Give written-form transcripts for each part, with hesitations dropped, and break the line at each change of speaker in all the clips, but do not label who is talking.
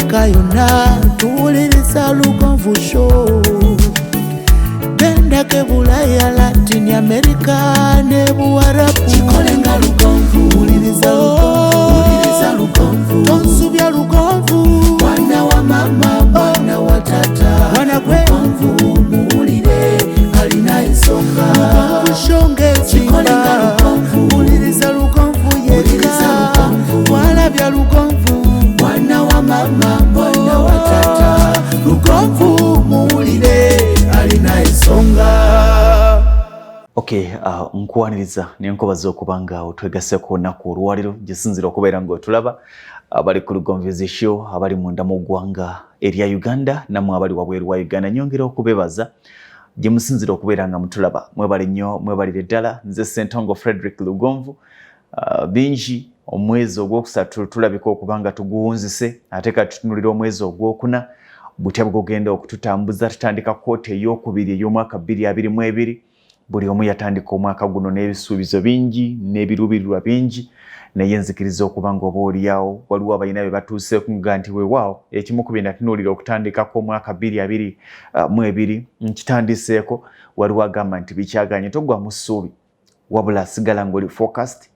Africa yonna tuwuliriza Lugonvu Show. Gendako e Bulaya, Latin America ne Buwarabu.
Kikole nga Lugonvu.
Wuliriza Lugonvu.
Wuliriza Lugonvu.
Tonsubya Lugonvu.
Mwana wa mama, mwana wa tata.
Mwana gwe.
Lugonvu muwulire, alina ensonga.
Lugonvu Show
Kikole nga
ng'ezimba.
Lugonvu.
Wuliriza Lugonvu
Wuliriza
yekka.
Lugonvu.
Walabya Lugonvu.
Mwana wa mama, mwana wa tata. Lugonvu muwulire, alina ensonga.
Okay, nkwaniriza nenkobaza okuba nga otwegasseko olunaku olwaliro gyesinzira okubeera nga otulaba, abali ku Lugonvu's Show, abali munda mu ggwanga erya Uganda, nammwe abali wabweru wa Uganda, nyongera okubebaza gye musinzira okubeera nga mutulaba. Mwebale nnyo, mwebalire ddala. Nze Sentongo Frederick Lugonvu. Bingi omwezi ogwokusatu tulabika okuba nga tuguwunzise, ate kati tutunulira omwezi ogwokuna butya bwegugenda okututambuza. Tutandika quarter eyokubiri ey'omwaka 2022. Buli omu yatandika omwaka guno n'ebisuubizo bingi n'ebiruubirirwa bingi, naye nzikiriza okuba nga oba oliawo waliwo abalina bye batuuseeku nga nti weewaawo, ekimu ku bye natunuulira okutandikako omwaka 2022 nkitandiseeko. Waliwo agamba nti bikyaganye. Togwamu ssuubi, wabula sigala ng'oli focused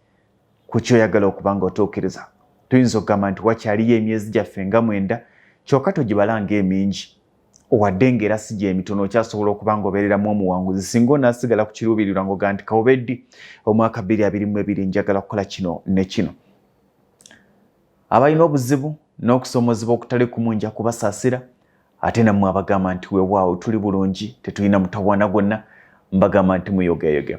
ku kyoyagala okuba nga otuukiriza. Tuyinza okugamba nti wakyaliyo emyezi gyaffe nga 9, kyokka togibala ng'emingi, wadde ng'era si gyemitono. Okyasobola okuba nga obeereramu omuwanguzi singa onaasigala ku kiruubirirwa ng'ogaa nti kawobeddi omwaka 2022 njagala kukola kino ne kino. Abalina obuzibu n'okusoomozebwa okutali kumu, nja kubasaasira. Ate nammwe abagamba nti weewaawo, tuli bulungi, tetulina mutawaana gwonna, mbagamba nti muyogeyoge.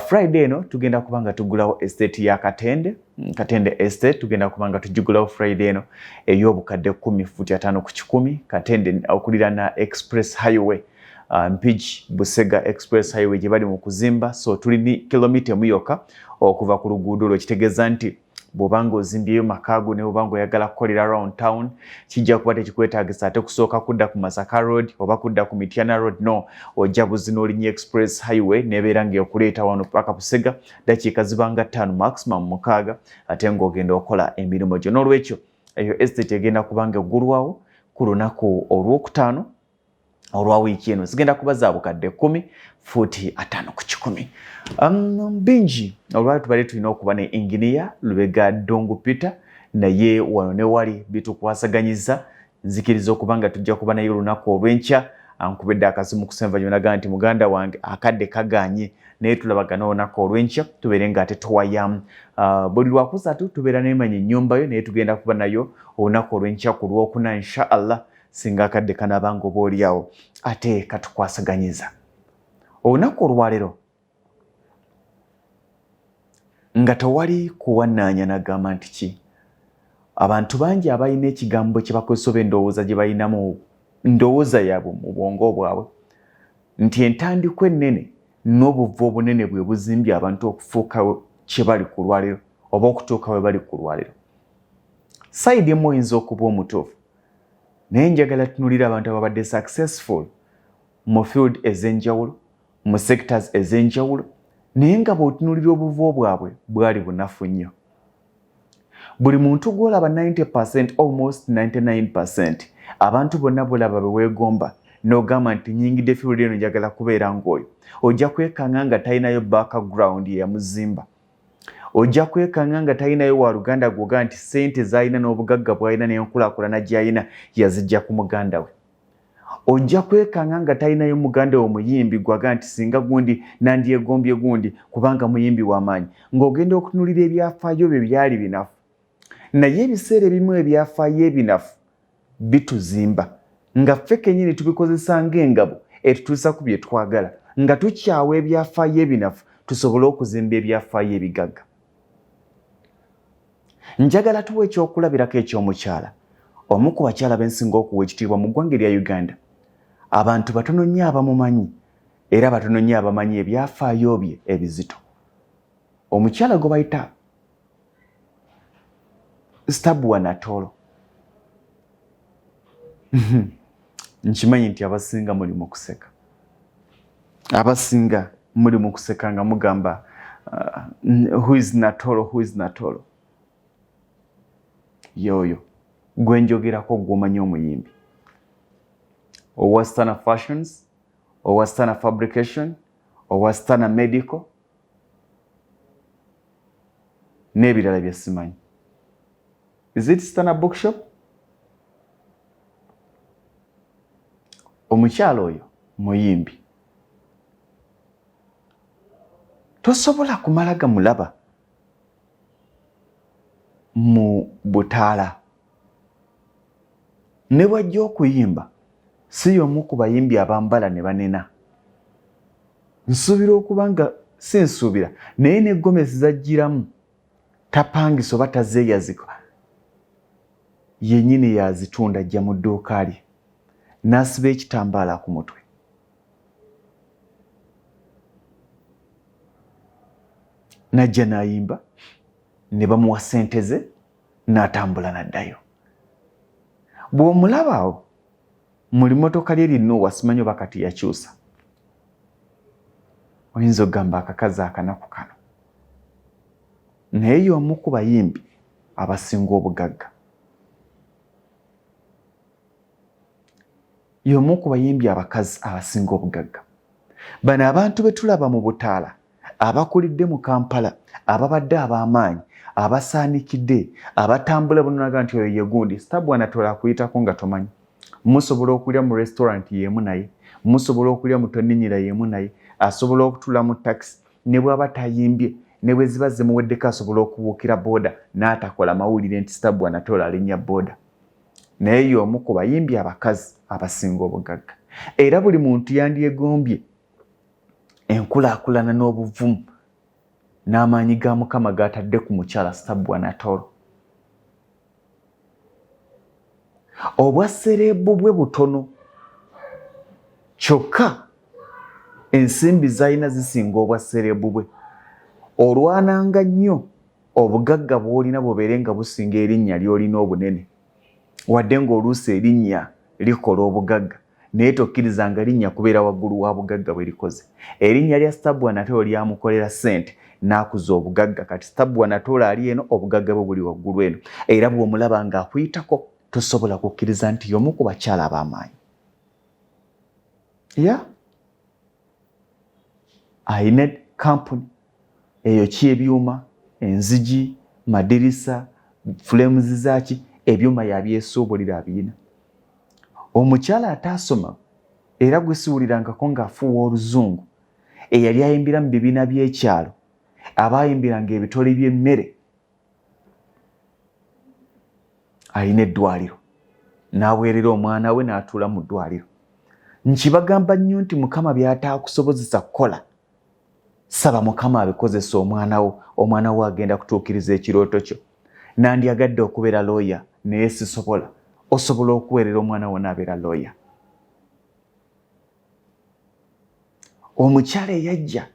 Friday eno tugenda kuba nga tugulawo estate ya Katende, Katende Estate. Tugenda kuba nga tugigulawo Friday eno ey'obukadde 10, futi 50 ku 100, Katende okuliraana Express Highway, Mpigi Busega Express Highway gye bali mu kuzimba. So tuli ni kilomita 1 yokka okuva ku luguudo olwo, kitegeeza nti bw'obanga ozimbyeyo makaago ne bw'obanga oyagala kukolera around town, kijja kuba tekikwetaagisa ate kusooka kudda ku Masaka Road oba kudda ku Mityana Road. No, ojja buzina olinnya Express Highway nebeera ng'ekuleeta wano paka Busega, dakiika zibanga 5, maximum 6, ate ng'ogenda okola emirimu gyo. N'olwekyo eyo estate egenda kuba nga eggulwawo ku lunaku olwokutaano olwa wiiki eno. Zigenda kuba za bukadde 10, fuuti 50 ku 100. Bingi olwali tubadde tulina okuba ne Engineer Lubega Ddungu Peter, naye wano ne wali bitukwasaganyiza. Nzikiriza okuba nga tujja kuba naye olunaku olw'enkya. Ankubedde akasimu kusenva nyonaga nti muganda wange, akadde kaganye, naye tulabagana olunaku olw'enkya tubeere nga ate tuwayamu. Buli lwakusatu tubeera nemanya ennyumba yo, naye tugenda kuba nayo olunaku olw'enkya ku Lwokuna, insha Allah, singa akadde kanaabanga oba oliawo ate katukwasaganyiza. Olunaku olwaleero nga tewali kuwannaanya, nagamba nti ki abantu bangi abalina ekigambo kye bakozesa oba endowooza gye balina mu ndowooza yaabwe, mu bwongo bwabwe, nti entandikwa ennene n'obuvu obunene bwe buzimbye abantu okufuuka kye bali ku lwaleero oba okutuuka we bali ku lwaleero. Side emu oyinza okuba omutuufu, naye njagala tunulira abantu ababadde successful mu field ez'enjawulo, mu sectors ez'enjawulo, naye nga bw'otunuulira obuvu bwabwe bwali bunafu nnyo. Buli muntu gw'olaba, 90%, almost 99%, abantu bonna bolaba be weegomba n'ogamba nti nyingidde field eno, njagala kubeera ng'oyo, ojja kwekanga nga talinayo background yeyamuzimba. Ojja kwekanga nga talinayo waluganda gwoga nti sente zalina n'obugagga bwalina n'enkulaakulana gy'alina yazijja ku muganda we. Ojja kwekanga nga talinayo muganda we omuyimbi gwaga nti singa gundi nandyegombye gundi kubanga muyimbi w'amaanyi. Ng'ogenda okutunulira ebyafaayo bye byali binafu, naye ebiseera ebimu ebyafaayo ebinafu bituzimba nga ffe kenyini tubikozesa ng'engabo etutuusa ku bye twagala, nga tukyawa ebyafaayo ebinafu tusobole okuzimba ebyafaayo ebigagga. Njagala tuwa ekyokulabirako eky'omukyala omu ku bakyala bensinga okuwa ekitiibwa mu ggwanga erya Uganda. Abantu batono nnyo abamumanyi, era batono nnyo abamanyi ebyafaayo bye ebizito. Omukyala gwe bayita Stabua Natoolo. Nkimanyi nti abasinga muli mu kuseka, abasinga muli mu kuseka nga mugamba, "Who is Natoolo? Who is Natoolo?" Yoyo. Gwe njogerako gw'omanyi omuyimbi owa Stana Fashions, owa Stana Fabrication, owa Stana Medical n'ebirala bye simanyi. Is it Stana Bookshop? Omukyala oyo muyimbi. Tosobola kumala gamulaba mu butaala. Ne bw'ajja okuyimba si y'omu ku bayimbi abambala ne banena. Nsuubira okuba nga si nsuubira naye ne gomesi z'ajjiramu tapangisa oba tazeeyazika yennyini y'azitunda ajja mu dduuka lye n'asiba ekitambaala ku mutwe. N'ajja n'ayimba ne bamuwa ssente ze n'atambula n'addayo. Bw'omulaba awo mu limotoka lye linnuwa simanyi oba kati yakyusa, oyinza okugamba akakazi akanaku kano. Naye y'omu ku bayimbi abasinga obugagga. Y'omu ku bayimbi abakazi abasinga obugagga. Bano abantu be tulaba mu butaala abakulidde mu Kampala, ababadde ab'amaanyi, abasaanikidde, abatambula bunonaga nti oyo ye gundi. Stabua Natola akuyitako nga tomanyi. Musobola okulya mu restaurant y'emu naye, musobola okulya mu tonninyira y'emu naye, asobola okutuula mu takisi ne bw'aba tayimbye, ne bwe ziba zimuweddeko asobola okubuukira booda n'atakola mawulire nti Stabua Natola alinnya booda. Naye y'omu ku bayimbi abakazi abasinga obugagga. Era buli muntu yandyegombye enkulaakulana n'obuvumu n'amaanyi ga Mukama g'atadde ku mukyala Stabua Natolo. Obwa sereebu bwe butono kyokka ensimbi z'alina zisinga obwa sereebu bwe. Olwananga nnyo obugagga bw'olina bubeere nga businga erinnya ly'olina obunene. Wadde ng'oluusi erinnya likola obugagga, naye tokkirizanga linnya kubeera waggulu wa bugagga bwe likoze. Erinnya lya Stabua Natolo lyamukolera ssente n'akuza obugagga. Kati Stabua Natolo ali eno, obugagga bwe buli waggulu eno. Era bw'omulaba ng'akuyitako tosobola kukkiriza nti y'omu ku bakyala ab'amaanyi. Ya alina kampuni eyokya ebyuma, enzigi, madirisa, frames zaaki, ebyuma yabyesuubulira abiyina. Omukyala ataasoma era gwe siwulirangako ng'afuuwa oluzungu, eyali ayimbira mu bibiina by'ekyalo, abaayimbiranga ebitole by'emmere, alina eddwaliro n'aweerera omwana we n'atuula mu ddwaliro. Nkibagamba nnyo nti Mukama by'ataakusobozesa kukola, saba Mukama abikozese omwana wo, omwana wo agenda kutuukiriza ekirooto kyo. Nandyagadde okubeera looya naye sisobola. Osobola okuweerera omwana wo n'abeera looya. Omukyala eyajja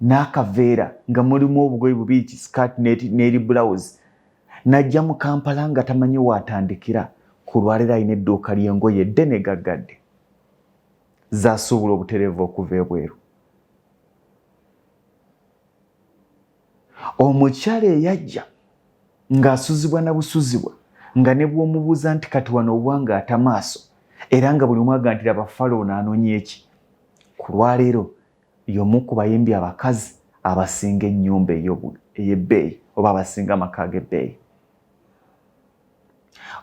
n'akaveera nga mulimu obugoye bubiri, kisikaati n'eri bulawuzi, n'ajja mu Kampala nga tamanyi waatandikira, ku lwaleero alina edduuka ly'engoye eddene gaggadde z'asuubula obutereevu okuva ebweru. Omukyala eyajja ng'asuzibwa na busuzibwa nga ne bw'omubuuza nti kati wano obwanga atamaaso era nga buli omu agamba nti laba fala ono anoonya eki, ku lwaleero y'omu ku bayimbi abakazi abasinga ennyumba ey'ebbeeyi oba abasinga amaka ag'ebbeeyi.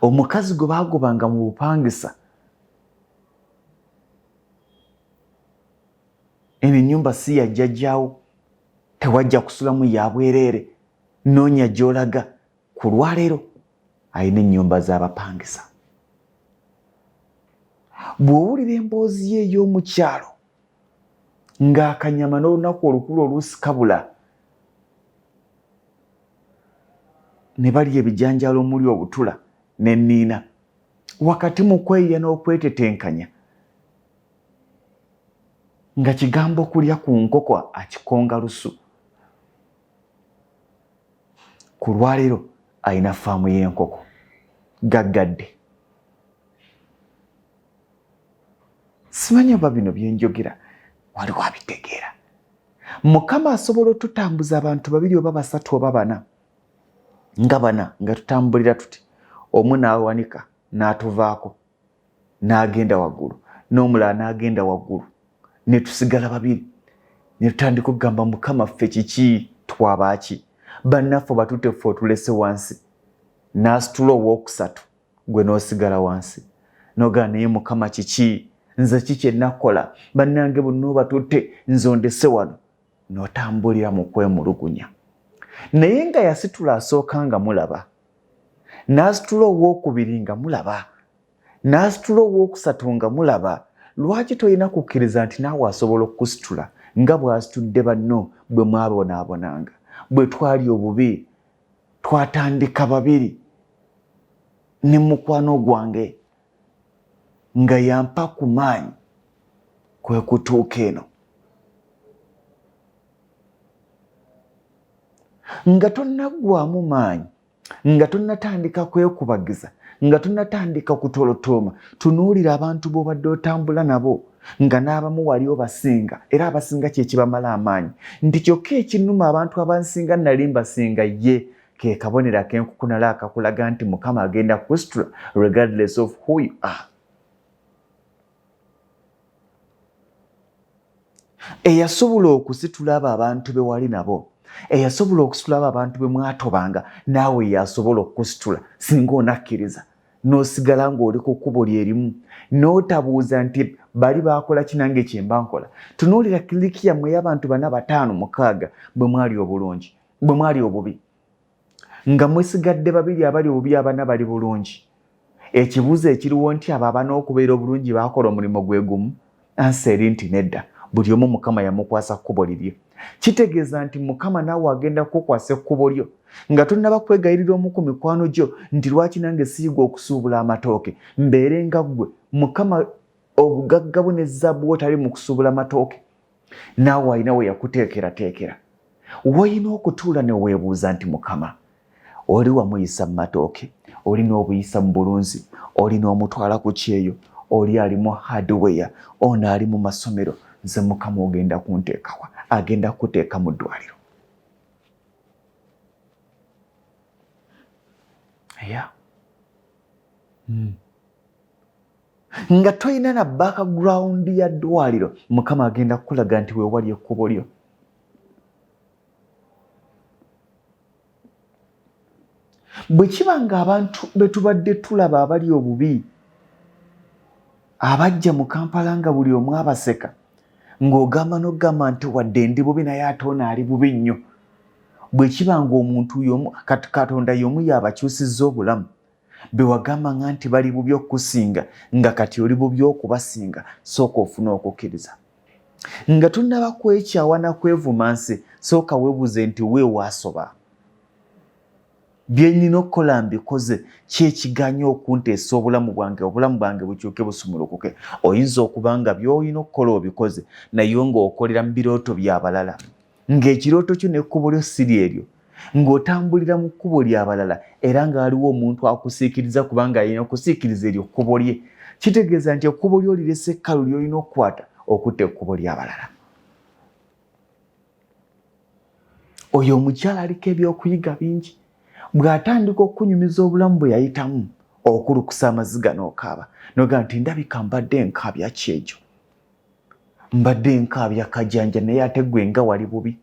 Omukazi gwe baagobanga mu bupangisa eno ennyumba si ya jjajjaawo, tewajja kusulamu ya bwereere, noonya gy'olaga. Ku lwaleero alina ennyumba z'abapangisa. Bw'owulira emboozi ye ey'omukyalo ng'akanyama n'olunaku olukulu oluusi kabula ne balya ebijanjaalo omuli obutula n'enniina wakati mu kweyiya n'okwetetenkanya nga kigambo kulya ku nkoko akikonga lusu. Ku lwaleero alina faamu y'enkoko gaggadde. Simanyi oba bino bye njogera waliwo abitegeera. Mukama asobola otutambuza abantu babiri oba basatu oba bana nga bana nga tutambulira tuti. Omu n'awanika n'atuvaako n'agenda waggulu, n'omulala n'agenda waggulu, ne tusigala babiri. Ne tutandika okugamba, Mukama ffe kiki, twabaaki? Bannaffe batutte, ffe otulese wansi. N'asitula owookusatu, gwe n'osigala wansi, n'ogamba, naye Mukama kiki, nze ki kye nakola? Bannange bonna obatutte, nze ondese wano. N'otambulira mu kwemulugunya. Naye nga yasitula asooka nga mulaba, n'asitula owookubiri nga mulaba, n'asitula owookusatu nga mulaba. Lwaki tolina kukkiriza nti naawe asobola okukusitula nga bw'asitudde banno bwe mwabonaabonanga? Bwe twali obubi, twatandika babiri ne mukwano gwange nga yampa ku maanyi kwe kutuuka eno. Nga tonnaggwamu maanyi, nga tonnatandika kwekubagiza, nga tonnatandika kutolotooma, tunuulira abantu b'obadde otambula nabo nga n'abamu wali obasinga, era abasinga kye kibamala amaanyi nti kyokka ekinnuma abantu abansinga nali mbasinga. Ye ke kabonero ak'enkukunala akakulaga nti Mukama agenda kusitula regardless of who you are. Eyasobola okusitula abo abantu be wali nabo, eyasobola okusitula abo abantu be mwatobanga, naawe yasobola okukusitula singa onakkiriza n'osigala ng'oli ku kkubo lyerimu, n'otabuuza nti bali baakola ki nange kyemba nkola. Tunuulira clique yammwe ey'abantu bana, bataano, mukaaga, bwe mwali obulungi, bwe mwali obubi, nga mwesigadde babiri abali obubi, abana bali bulungi. Ekibuuzo ekiriwo nti abo abana okubeera obulungi baakola omulimu gwe gumu? Answer eri nti nedda. Buli omu Mukama yamukwasa kkubo lirye. Kitegeeza nti Mukama naawe agenda kukukwasa ekkubo lyo. Nga tonnaba kwegayirira omu ku mikwano gyo nti lwaki nange siyiga okusuubula amatooke mbeere nga ggwe, Mukama obugagga bwe ne zaabu wo tali mu kusuubula matooke. Naawe alina we yakuteekerateekera. Woyina okutuula ne weebuuza nti Mukama oli wamuyisa mu matooke, oli n'obuyisa mu bulunzi, oli n'omutwala ku kyeyo, oli ali mu hardware, ono ali mu masomero, nze Mukama ogenda kunteekawa? Agenda kukuteeka mu ddwaliro. Yeah. Nga tolina na background ya ddwaliro, Mukama agenda kukulaga nti weewali ekkubo lyo. Bwe kiba nga abantu be tubadde tulaba abali obubi abajja mu Kampala nga buli omu abaseka, ng'ogamba n'okugamba nti wadde ndi bubi naye ate ono ali bubi nnyo, bwe kiba ng'omuntu y'omu, Katonda y'omu y'abakyusizza obulamu, be wagamba nga nti bali bubi okukusinga, nga kati oli bubi okubasinga, sooka ofune okukkiriza. Nga tonnaba kwekyawa na kwevuma nsi, sooka weebuuze nti weewaasoba. Bye nnina okukola mbikoze, ki ekiganya okunteesa obulamu bwange, obulamu bwange bukyuke busumulukuke? Oyinza okuba nga by'olina okukola obikoze, naye ng'okolera mu birooto by'abalala, ng'ekirooto kyo n'ekkubo lyo si lyeryo, ng'otambulira mu kkubo ly'abalala, era nga waliwo omuntu akusiikiriza kubanga alina okusiikiriza eryo kkubo lye. Kitegeeza nti ekkubo lyo lirese ekkalu ly'olina okukwata okutta ekkubo ly'abalala. Oyo omukyala aliko ebyokuyiga bingi. Bw'atandika okukunyumiza obulamu bwe yayitamu, okulukusa amaziga n'okaaba, n'ogamba nti ndabika mbadde nkaabya kyegyo, mbadde nkaabya kajanja, naye ate gwe nga wali bubi.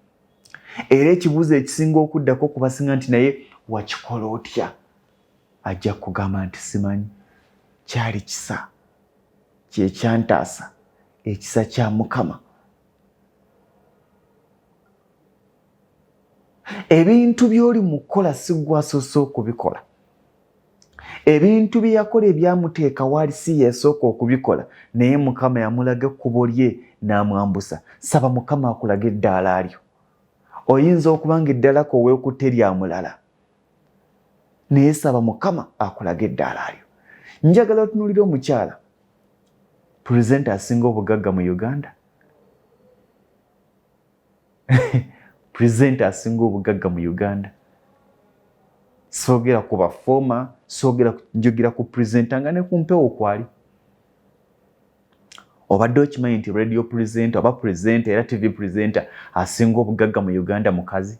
Era ekibuuzo ekisinga okuddako kubasinga nti naye wakikola otya? Ajja kugamba nti simanyi, kyali kisa kyekyantaasa, ekisa kya Mukama. Ebintu by'oli mu kukola si ggwe asoose okubikola. Ebintu bye yakola ebyamuteeka waali si yeesooka okubikola, naye Mukama yamulaga ekkubo lye n'amwambusa. Saba Mukama akulaga eddaala lyo. Oyinza okuba nga eddala ko weekutte lya mulala, naye saba Mukama akulaga eddaala lyo. Njagala otunuulire omukyala purezenta asinga obugagga mu Uganda. Purezenta asinga obugagga mu Uganda. Soogera ku bafooma, soogera, njogera ku purezenta nga ne ku mpewo kwali. Obadde okimanyi nti radio presenter oba presenter era TV presenter asinga obugagga mu Uganda mukazi?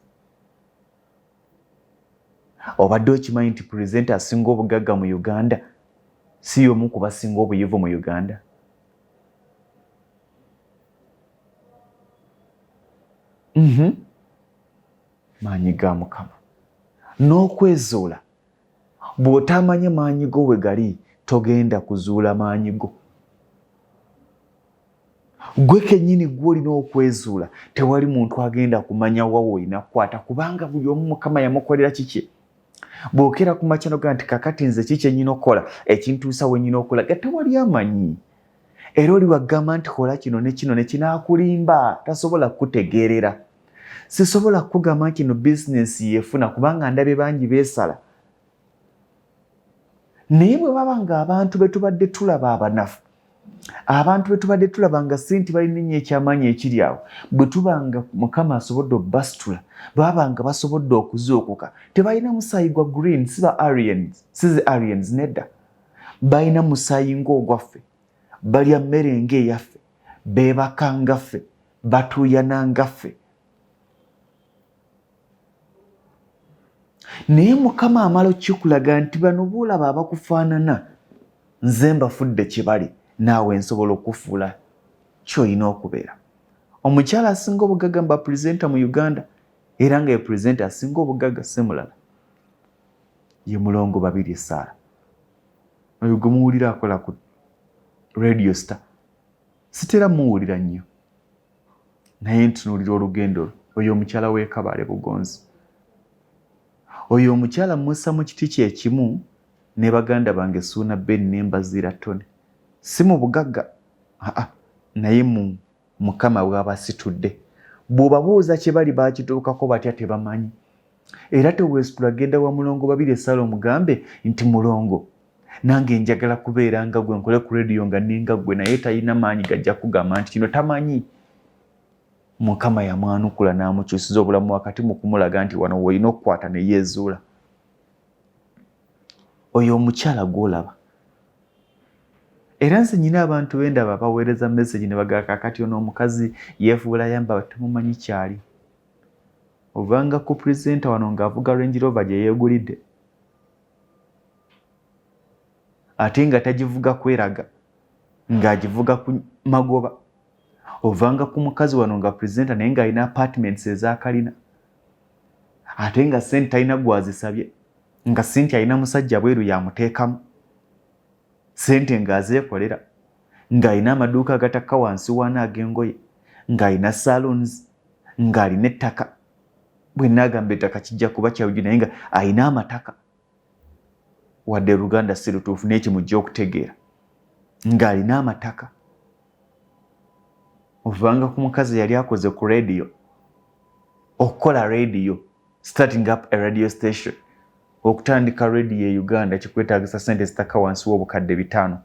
Obadde okimanyi nti pulezidenti asinga obugagga mu Uganda si y'omu ku basinga obuyivu mu Uganda? Maanyi ga Mukama n'okwezuula. Bw'otamanya maanyi go we gali, togenda kuzuula maanyi go. Gwe kennyini gwe olina okwezuula. Tewali muntu agenda kumanya wa w'olina kukwata, kubanga buli omu Mukama yamukolera kiki. Bw'okeera ku makya n'ogamba nti kakati nze ki kye nnyina okukola ekintuusa we nnyina okulaga, tewali amanyi. Era oli wagamba nti kola kino ne kino ne kinaakulimba, tasobola kukutegeerera. Sisobola kukugamba nti eno bizinensi yefuna, kubanga ndabye bangi beesala. Naye bwe baba ng'abantu be tubadde tulaba abanafu, abantu be tubadde tulaba nga si nti balina ennyo ekyamaanyi ekiri awo, bwe tuba nga Mukama asobodde okubasitula, baba nga basobodde okuzuukuka, tebalina musaayi gwa green, si ba Aryans, si zi Aryans, nedda. Balina musaayi ng'ogwaffe, balya mmere ng'eyaffe, beebaka nga ffe, batuuyana nga ffe. Naye Mukama amala okukikulaga nti bano boolaba abakufaanana nze mbafudde kye bali, naawe nsobola okukufuula ky'olina okubeera. Omukyala asinga obugagga mu bapulezenta mu Uganda era nga ye pulezidenti asinga obugagga si mulala, ye Mulongo Babirye Sarah. Oyo gwe muwulira akola ku Radio Star. Sitera muwulira nnyo, naye ntunuulira olugendo lwe. Oyo omukyala w'e Kabale Bugonzi. Oyo omukyala mmussa mu kiti kye kimu ne baganda bange Ssuuna Ben ne Mbaziira Tonny. Si mu bugagga, aa, naye mu Mukama bw'abasitudde. Bw'obabuuza kye bali baakituukako batya tebamanyi. Era teweesitula genda wa Mulongo Babirye Sarah omugambe nti Mulongo nange njagala kubeera nga gwe nkole ku radio nga ninga gwe, naye talina maanyi gajja kugamba nti kino tamanyi. Mukama yamwanukula n'amukyusiza obulamu wakati mu kumulaga nti wano w'olina okukwata ne yeezuula. Oyo omukyala gw'olaba. Era nze nyina abantu bendaba baweereza message ne bagamba kaakati ono omukazi yeefuula yamba, temumanyi kyali. Ovanga ku presenter wano ng'avuga Range Rover gye yeegulidde ate nga tagivuga kweraga, ng'agivuga ku magoba. Ovanga ku mukazi wano nga presenter naye ng'alina apartments ez'akalina ate nga ssente talina gw'azisabye, nga ssente alina musajja bweru y'amuteekamu ssente ng'azeekolera, ng'alina amaduuka agatakka wansi waana ag'engoye, ng'alina saloons, ng'alina ettaka. Bwe naagamba ettaka kijja kuba kyawuju, naye nga alina amataka, wadde Luganda si lutuufu naye kimujja okutegeera, ng'alina amataka. Ovanga ku mukazi yali akoze ku radio, okukola radio, starting up a radio station. Okutandika radio e Uganda kikwetaagisa ssente zitakka wansi w'obukadde 500.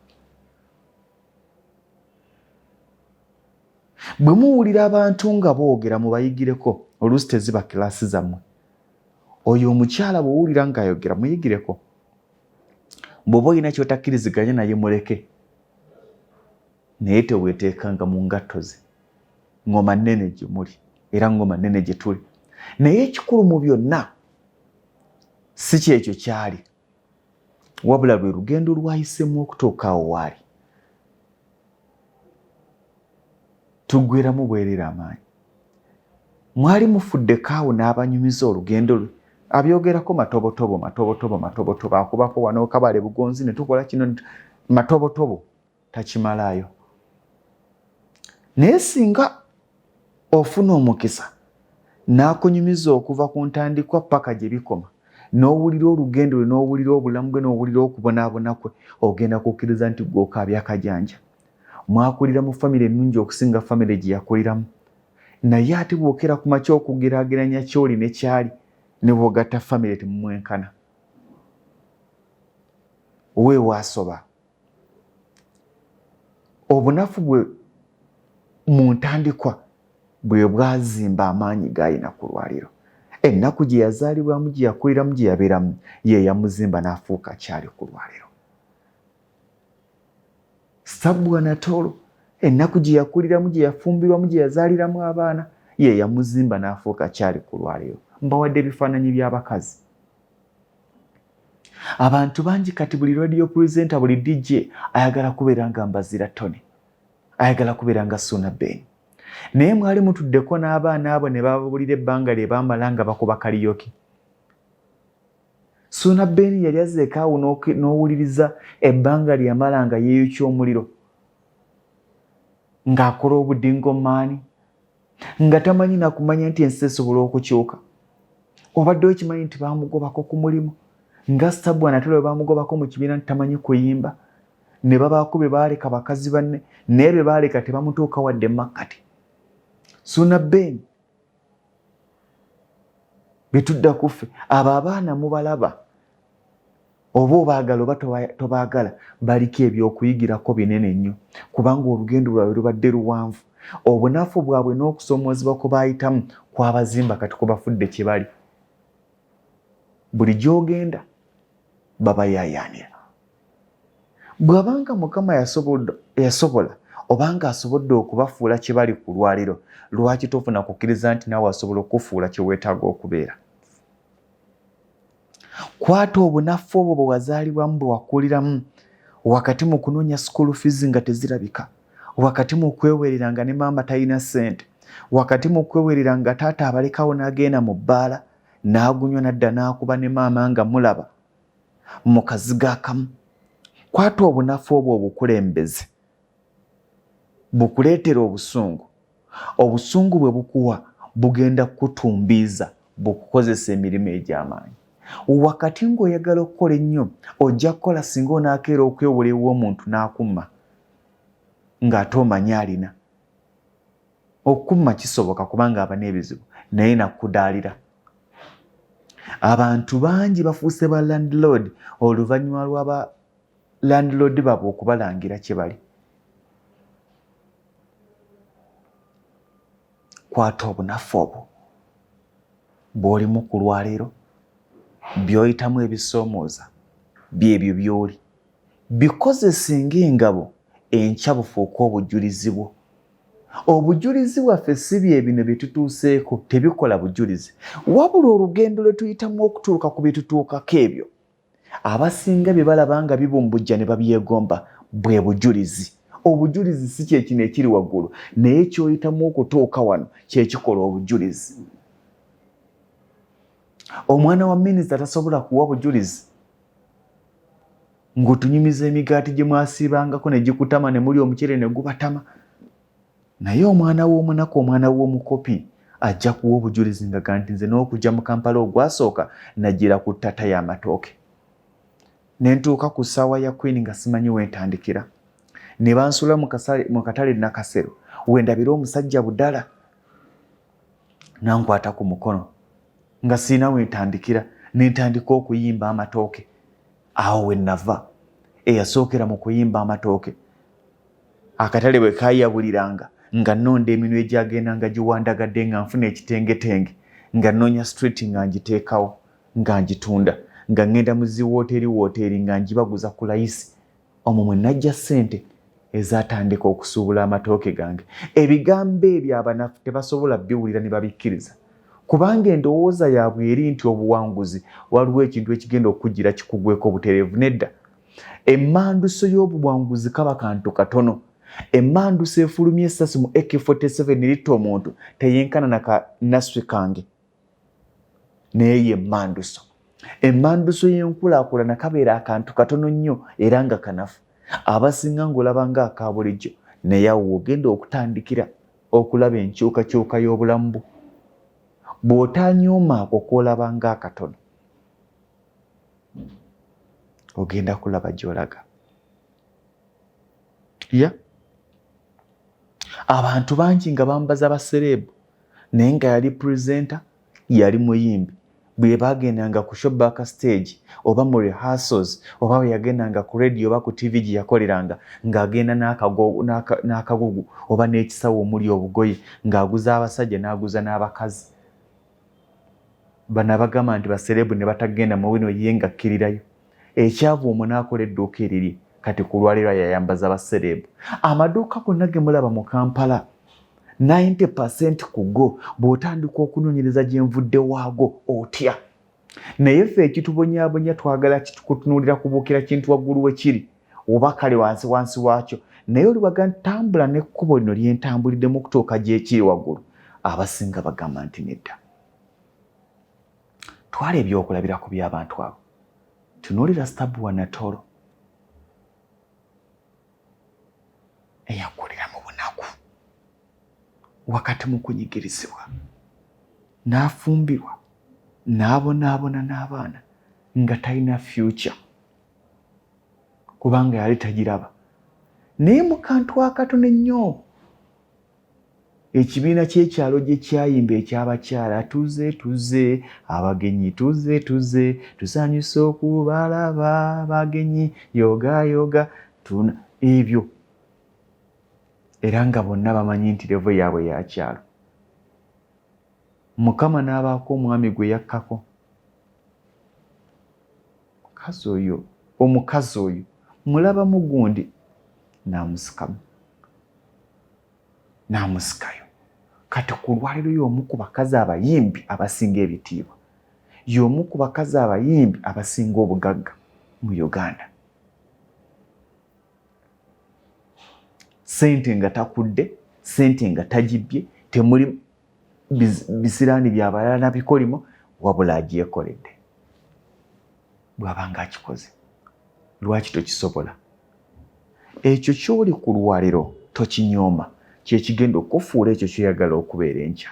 Bwe muwulira abantu nga boogera mubayigireko, oluusi teziba kilaasi zammwe. Oyo omukyala bw'owulira ng'ayogera muyigireko. Bw'oba olina ky'otakkiriziganya naye muleke, naye teweeteekanga mu ngatto ze. Ngoma nnene gye muli era ngoma nnene gye tuli. Naye ekikulu mu byonna si kyekyo kyali, wabula lwe lugendo lw'ayiseemu okutuuka awo waali. Tuggweramu bwereere amaanyi. Mwali mufuddeko awo n'abanyumiza olugendo lwe. Abyogerako matobotobo, matobotobo, matobotobo, akubako wano Kabale Bugonzi ne tukola kino, matobotobo, takimalaayo. Naye singa ofuna omukisa n'akunyumiza okuva ku ntandikwa paka gye bikoma, n'owulira olugendo lwe, n'owulira obulamu bwe, n'owulira okubonaabona kwe, ogenda kukkiriza nti ggwe okaabya akajanja. Mwakulira mu famire ennungi okusinga famire gye yakuliramu. Naye ate bw'okeera ku makya okugeraageranya ky'oli ne ky'ali, ne bw'ogatta famire temumwenkana. Weewaasoba. Obunafu bwe mu ntandikwa bwe bwazimba amaanyi g'alina ku lwaliro. Ennaku gye yazaalibwamu, gye yakuliramu, gye yabeeramu, ye yamuzimba n'afuuka ky'ali ku lwaliro. Sabbwa Natoolo, ennaku gye yakuliramu, gye yafumbirwamu, gye yazaaliramu abaana, ye yamuzimba n'afuuka ky'ali ku lwaliro. Mbawadde ebifaananyi by'abakazi. Abantu bangi kati buli radio presenter, buli DJ ayagala kubeera nga Mbazira Tony, ayagala kubeera nga Suuna Ben. Naye mwali mutuddeko n'abaana abo ne bababulira ebbanga lye baamala nga bakuba kaliyoki? Suuna Ben yali azzeeko awo n'owuliriza ebbanga lye yamala nga yeeyokya omuliro, ng'akola obudingomaani, nga tamanyi nakumanya nti ensi esobola okukyuka. Obadde okimanyi nti baamugobako ku mulimu nga Stabua Natolo bwe baamugobako mu kibiina nti tamanyi kuyimba, ne babaako be baaleka bakazi banne, naye be baaleka tebamutuuka wadde makkati. Suuna Ben betudda kuffe abo abaana mubalaba, oba obaagala oba tobaagala, baliko ebyokuyigirako binene nnyo, kubanga olugendo lwabwe lubadde luwanvu. Obunafu bwabwe n'okusoomoozebwa kwe baayitamu kwabazimba kati kubafudde kye bali. Buli gy'ogenda babayaayaanira. Bw'abanga Mukama yasobola obanga asobodde okubafuula kye bali ku lwaliro, lwaki tofuna kukkiriza nti naawe asobola okukufuula kye weetaaga okubeera? Kwata obunafu obwo bwe wazaalibwamu, bwe wakuliramu, wakati mu kunoonya school fees nga tezirabika, wakati mu kwewerera nga ne maama talina ssente, wakati mu kwewerera nga taata abalekawo n'agenda mu bbaala n'agunywa n'adda n'akuba ne maama nga mulaba mu kazigo akamu. Kwata obunafu obwo obukulembeze bukuleetera obusungu. Obusungu bwe bukuwa bugenda kukutumbiiza, bukukozesa emirimu egy'amaanyi. Wakati ng'oyagala okukola ennyo, ojja kukola singa onaakeera okwewola ew'omuntu n'akumma ng'ate omanyi alina. Okukumma kisoboka kubanga aba n'ebizibu, naye nakudaalira. Abantu bangi bafuuse ba landlord oluvannyuma lwa ba landlord baabwe okubalangira kye bali. Kwata obunafu obwo bw'olimu ku lwaleero, by'oyitamu ebisoomooza byebyo by'oli, bikozese ng'engabo, enkya bufuuke obujulizi bwo. Obujulizi bwaffe si bye bino bye tutuuseeko, tebikola bujulizi, wabula olugendo lwe tuyitamu okutuuka ku bye tutuukako ebyo abasinga bye balaba nga bibumbujja ne babyegomba bwe bujulizi. Obujulizi si kye kino ekiri waggulu, naye ky'oyitamu okutuuka wano kye kikola obujulizi. Omwana wa minisita tasobola kuwa bujulizi ng'otunyumiza emigaati gye mwasiibangako ne gikutama ne mulya omuceere ne gubatama, naye omwana w'omunaku, omwana w'omukopi ajja kuwa obujulizi nga ga nti nze n'okujja mu Kampala ogwasooka nagira ku ttata y'amatooke ne ntuuka ku ssaawa ya Queen nga simanyi we ntandikira, ne bansuula mu katale Nakasero we ndabira omusajja Budala nankwata ku mukono nga sirina we ntandikira, ne ntandika okuyimba amatooke. Awo we nava eyasookera mu kuyimba amatooke. Akatale bwe kaayabuliranga nga nnonda eminwe egyagendanga giwandagadde, nga nfuna ekitengetenge, nga nnoonya street nga ngiteekawo nga ngitunda, nga ŋŋenda mu zi wooteeri wooteeri nga ngibaguza ku layisi. Omwo mwe najja ssente ezaatandika okusuubula amatooke gange. Ebigambo ebyo abanafu tebasobola biwulira ne babikkiriza, kubanga endowooza yaabwe eri nti obuwanguzi waliwo ekintu ekigenda okukujjira kikugweko butereevu. Nedda, emmanduso y'obuwanguzi kaba kantu katono. Emmanduso efulumya essasi mu AK47 neritta omuntu teyenkana na ka naswi kange, naye ye emmanduso. Emmanduso y'enkulaakulana kabeera akantu katono nnyo era nga kanafu, abasinga ng'olaba nga aka bulijjo, naye awo w'ogenda okutandikira okulaba enkyukakyuka y'obulamu bwo. Bw'otanyooma ako k'olaba nga akatono, ogenda kulaba gy'olaga. Ya abantu bangi nga bambaza basereebu, naye nga yali presenter, yali muyimbi. Bwe bagendanga ku show back stage oba mu rehearsals, oba bwe yagendanga ku radio oba ku TV gye yakoleranga, ng'agenda n'akagugu oba n'ekisawo omuli obugoye, ng'aguza abasajja n'aguza n'abakazi. Bano abagamba nti basereebu ne batagenda mu bino, ye ng'akkirirayo. Ekyavu omwo n'akola edduuka eriri kati ku lwaleero yayambaza basereebu. Amaduuka gonna ge mulaba mu Kampala, 90% ku go bw'otandika okunoonyereza gye nvudde waago otya. Naye ffe ekitubonyaabonya twagala kutunuulira kubuukira kintu waggulu we kiri oba kale wansi wansi waakyo, naye oliwaga ntambula n'ekkubo lino lye ntambuliddemu okutuuka gyekiri waggulu, abasinga bagamba nti nedda. Twala ebyokulabirako by'abantu abo. Tunuulira Stabua Natolo eyakulira mu bunaku wakati mu kunyigirizibwa, n'afumbirwa, n'abonaabona n'abaana nga talina future kubanga yali tagiraba. Naye mu kantu akatono ennyo ekibiina ky'ekyalo gye kyayimba eky'abakyala, tuze tuze abagenyi, tuze tuze tusanyuse okubalaba bagenyi, yoga yoga tuna ebyo, era nga bonna bamanyi nti levo yaabwe ya kyalo. Mukama n'abaako omwami gwe yakkako, mukazi oyo, omukazi oyo mulabamu gundi, n'amusikamu, n'amusikayo. Kati ku lwaliro y'omu ku bakazi abayimbi abasinga ebitiibwa, y'omu ku bakazi abayimbi abasinga obugagga mu Uganda. Sente nga takudde, sente nga tagibbye, temuli bisiraani byabalala na bikolimo, wabula agyekoledde. Bw'aba nga akikoze, lwaki tokisobola? Ekyo ky'oli ku lwaliro tokinyooma, kyekigenda okukufuula ekyo ky'oyagala okubeera enkya.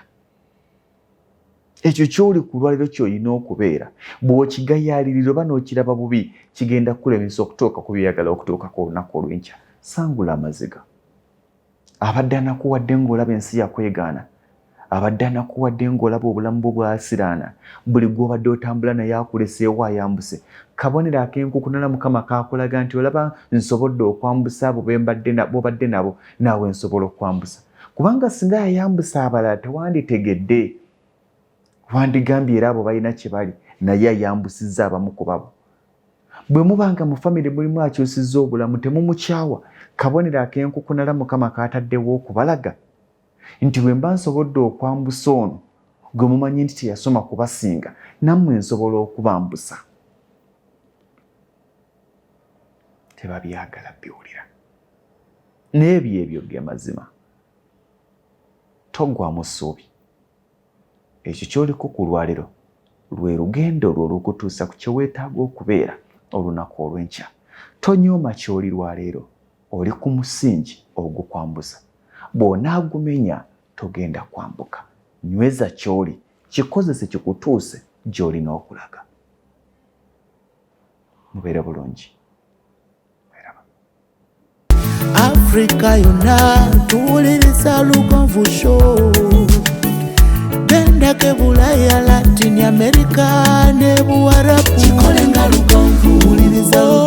Ekyo ky'oli ku lwaliro ky'olina okubeera, bw'okigayaalirira oba n'okiraba bubi, kigenda kukulemesa okutuuka ku by'oyagala okutuukako olunaku olw'enkya. Sangula amaziga. Abadde anakuwadde ng'olaba ensi yakwegaana, abadde anakuwadde ng'olaba obulamu bwo bwasiraana, buli gw'obadde otambula naye akuleseewo ayambuse. Kabonero ak'enkukunala Mukama kaakulaga nti olaba nsobodde okwambusa abo b'obadde nabo, naawe nsobola okukwambusa. Kubanga singa yayambusa abalala tewanditegedde, wandigambye era abo balina kye bali, naye ayambusizza abamu ku babo. Bwe muba nga mu famire mulimu akyusizza obulamu, temumukyawa. Kabonero ak'enkukunala Mukama kaataddewo okubalaga nti bwe mba nsobodde okwambusa ono gwe mumanyi nti teyasoma kubasinga, nammwe nsobola okubambusa. Tebabyagala biwulira. N'ebyo ebyo ge mazima. Toggwamu ssuubi. Ekyo ky'oliko ku lwaliro lwe lugendo lwo olukutuusa ku kye weetaaga okubeera olunaku olw'enkya. Tonyooma ky'oli lwaleero. Oli ku musingi ogukwambusa. Bw'onaagumenya togenda kwambuka. Nyweza ky'oli, kikozese kikutuuse gy'olina okulaga. Mubeere bulungi. Mweraba.
Afrika yonna tuwuliriza Lugonvu Show. Gendako e Bulaya, Latin America ne Buwarabu. Kikole nga Lugonvu. Wuliriza.